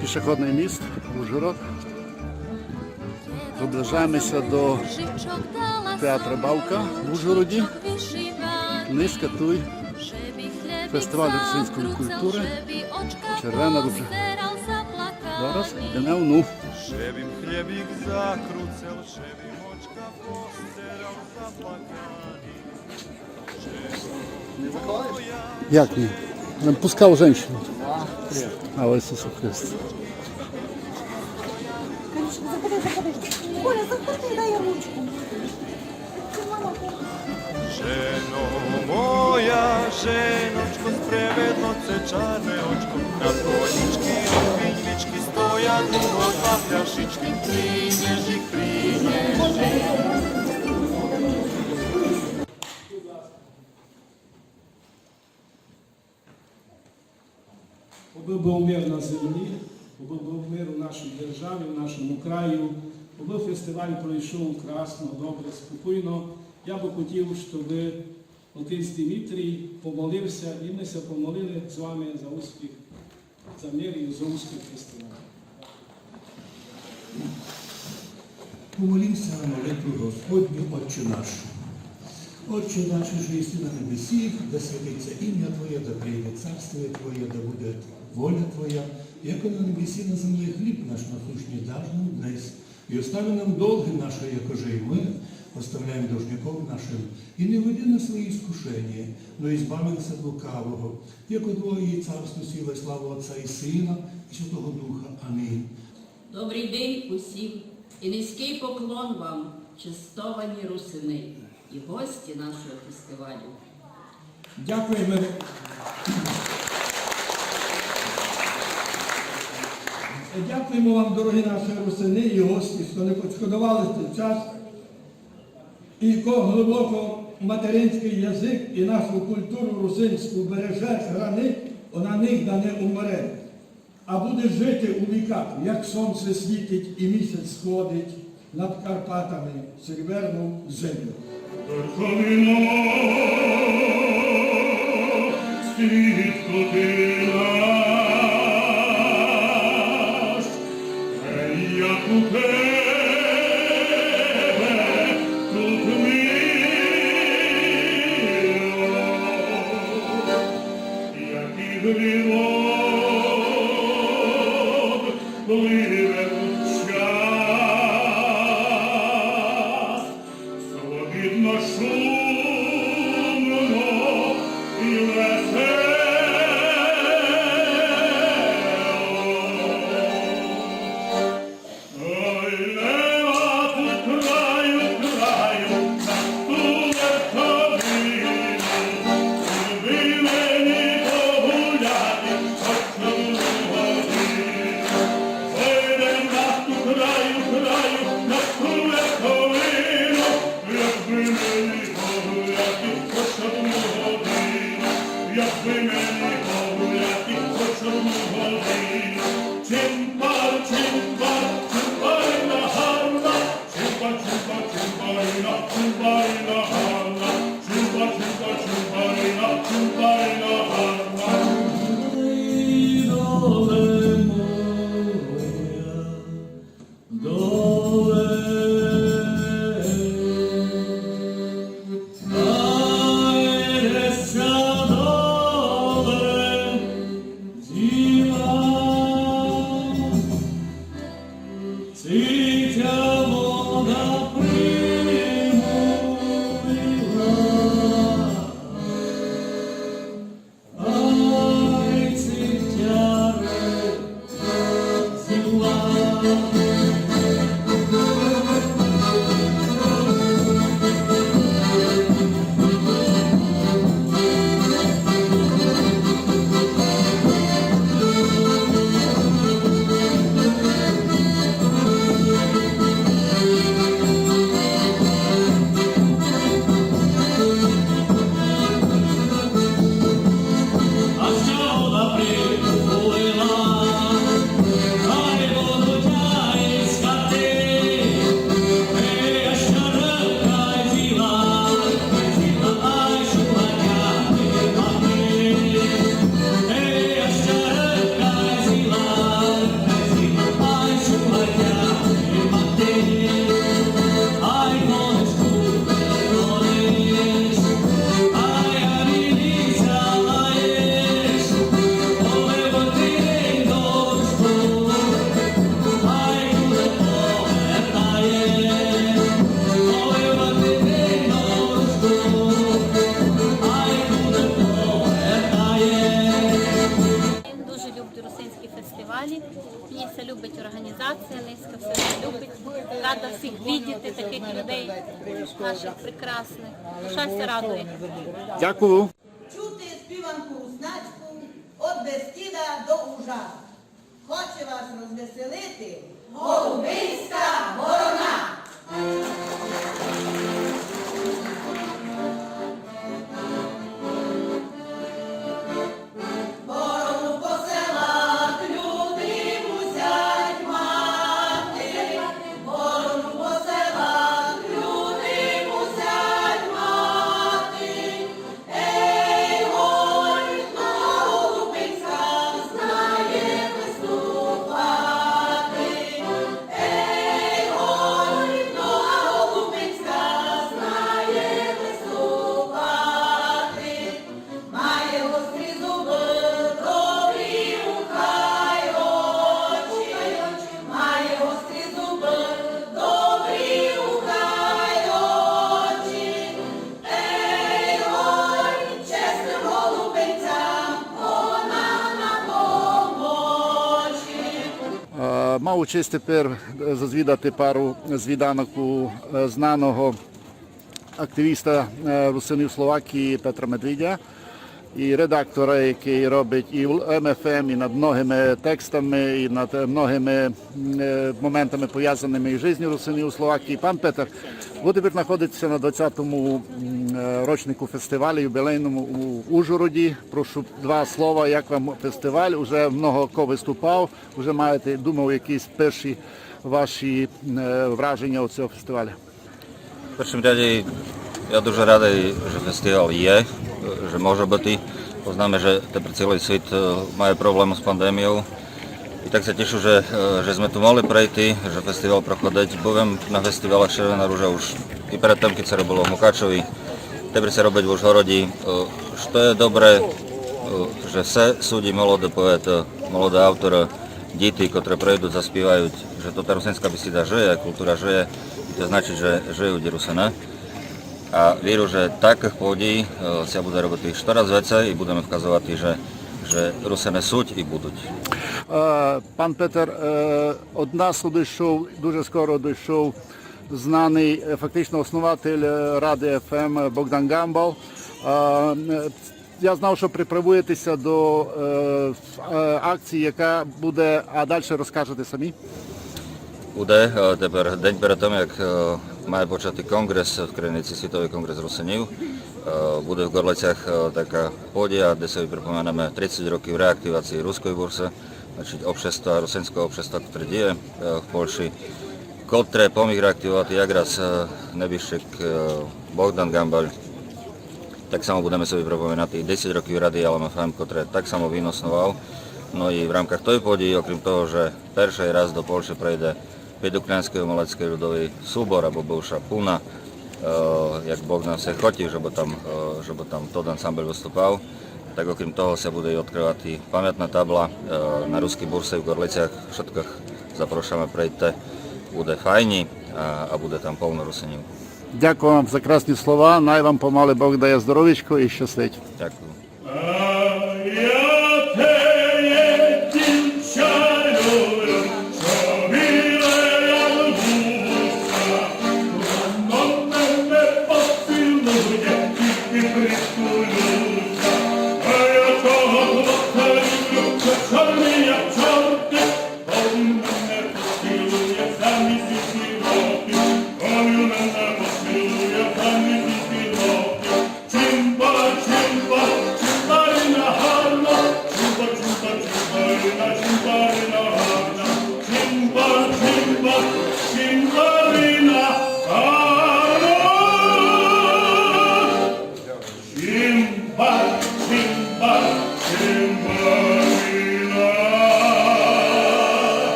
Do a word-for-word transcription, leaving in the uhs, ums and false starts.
Пішохідный міст Ужгород. Приближаєме ся до театра Бавка в Ужгороді. Днеська туй фестиваль русинської културы Червена ружа. Зараз йдеме вну. Як ні? Нам пускав женщину. А, о Ісусу Христу. Коля, заходи, дай ручку. Жено моя, женочко, спреведно це чарне очко, на полічки рубіньвічки стоять, два пляшечки, принєш їх, принєш. Обы быв мир на землі, обы быв мир у нашій державі, в нашому краю, обы фестиваль пройшов красно, добре, спокійно. Я бы хотів, щоб отець Димитрій помолив ся, і мы ся помолили з вами за успіх, за мир і за успіх фестивалю. Помолим ся молитву Господню: Отче наш. Отче наш, же єси на небесі, да святить ся имя Твоє, да прийде царствіє Твоє, да буде воля Твоя, яко на небесі, на землі. Хліб наш насущный даш нам днесь, і остави нам долги наші, якоже і мы оставляєме должником нашим, і не введи нас в іскушеніє, но избави нас от лукавого, яко Твоє є царство, сила і слава Отця і Сына і Святого Духа. Амінь. Добрый день усім і низькый поклон вам, честовані русины і гості нашого фестивалю. Дякуєме. Дякуєме вам, дорогі наші русины і гості, што не пошкодовали сей час і ко глибоко материнськый язык і нашу културу русинську береже, хранить, она нигда не умре, а буде жити у віках, як сонце світить і місяць сходить над Карпатами, сереберну землю. Верховино, світко ти наш, гей, як у тебе тут мило, як і гріло пливе тут час, свобідно, шумно і весело. Ой, нема тут краю, краю, на ту верховину, люби мені погуляти, хоч одну годину. Ой, нема тут краю, краю, на ту верховину, люби мені погуляти, хоч одну годину. Люби мені погуляти, хоч одну годину. Чимпар, чимпар, чимпарина гарна. Чимпар, чимпар, чимпарина, чимпарина гарна. Чимпар, чимпар, чимпарина, чимпарина гарна. Ой, доле моя, доле. Ай, ся доле, діва. Русинські фестивалі. Мені ся любить організація, низько все ся любить. Рада всіх видіти, таких людей наших прекрасних. Душа ся радує. Дякую. Чути співанку русинську од Бескіда до Ужа. Хоче вас розвеселити Голубинська борона. Е, мав честь тепер зазвідати пару звіданок у е, знаного активіста е, русинів Словакії Петра Медвідя і редактора, який робить і в М Ф М, і над многими текстами, і над многими м, е, моментами, пов'язаними із життю русинів у Словакії. Пан Петер, ви тепер знаходитеся на двадцятому м, е, рочнику фестивалю юбілейному у Ужгороді. Прошу два слова, як вам фестиваль? Уже много хто виступав, уже маєте, думав, якісь перші ваші е, враження від цього фестивалю? В першім ряді я дуже радий, же фестивал є, же може быти. Бо знаме, же тепер цілый світ е, має проблем з пандемією. І так ся тішу, же, е, же зме ту могли прийти, же фестивал проходить. Быв єм на фестивалах Червена ружа уж і перед тым, кедь ся робило в Мукачеві. Тепер ся робить в Ужгороді. Е, што є добре, е, же все сюди молоді поеты, молоді авторы, діти, котрі прийдуть, заспівають, же тота русинська бесіда жиє, култура жиє, і то значить, же жиють і Русины. А вірю, же такых подій е, ся буде робити штораз веце і будеме вказовати, же, же Русины суть і будуть. Е, Пан Петер, е, од нас одійшов, дуже скоро одійшов знаний, е, фактично основатель е, Ради Ф М Богдан Гамбал. Е, е, Я знав, що приправуєтеся до е, е, акції, яка буде, а далі розкажете самі. Буде е, тепер день перед тым, як е, має почати конґрес, вкринець Світовый конґрес Русинів. Е, Буде в Горлицях е, така подія, де собі припоминаме тридцять років реактивації Руської бурсы, значить, общества, русинського общества, котре діє е, в Польщі, котре поміг реактивовати якраз е, небіжчик е, Богдан Гамбаль. Так само будеме собі припоминати і десять років Ради Алем Ф М, котре так само він основав. Но і в рамках тої події, окрім того, же першый раз до Польщі прийде Підуклянськый умелецькый людовый субор, або бывша Пуна, е, як Богдан ся хотів, жебы там, е, жебы там тот ансамбль выступав, так окрім того ся буде і відкрывати памятна табла е, на Руській бурсі в Горлицях. Вшыткых запрошаме, прийдьте, буде файні, а, а буде там повно Русинів. Дякую вам за красні слова. Най вам помагає Бог, дає здоровічко і щастить. Дякую.